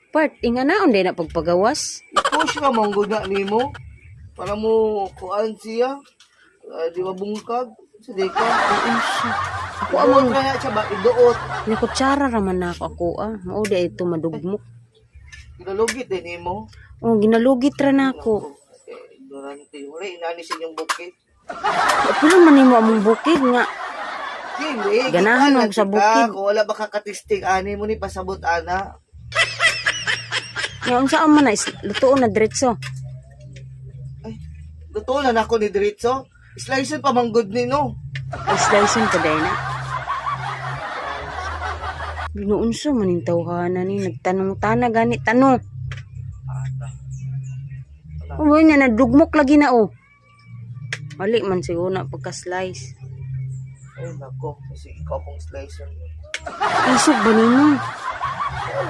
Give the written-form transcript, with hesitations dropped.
Part inga na unday na pagpagawas. Push ka mong gud na nimo. Para mo kuan siya. Di ba bungkag? Sa di ka. Unsa? Ako Iduot amang na siya ba? Iduot. nakutsara ra man nako ako ah. Mao di ito madugmok. Ginalugit din nimo. Oh, ginalugit ra nako. Eh, ignorante. Wala inani sa inyong bukid. Pila man nimo among bukid nga. Dili. Ganahan gikan ako sa lang bukid. kita. Kung wala ba kakatisting ani mo ni pasabot ana. Nga unsa man na lutuon na diretso. Ay, luto na nako ni diretso. Slice pa manggod ni no. Ay, slice pa day na. Ginuunsa man ning tawhana ni nagtanong tana gani tanong. Oh, niya nadugmok lagi na oh. Mali man siguro na pagka-slice. Ay nako, kasi ikaw akong slice. Isog ba nimo? Ay,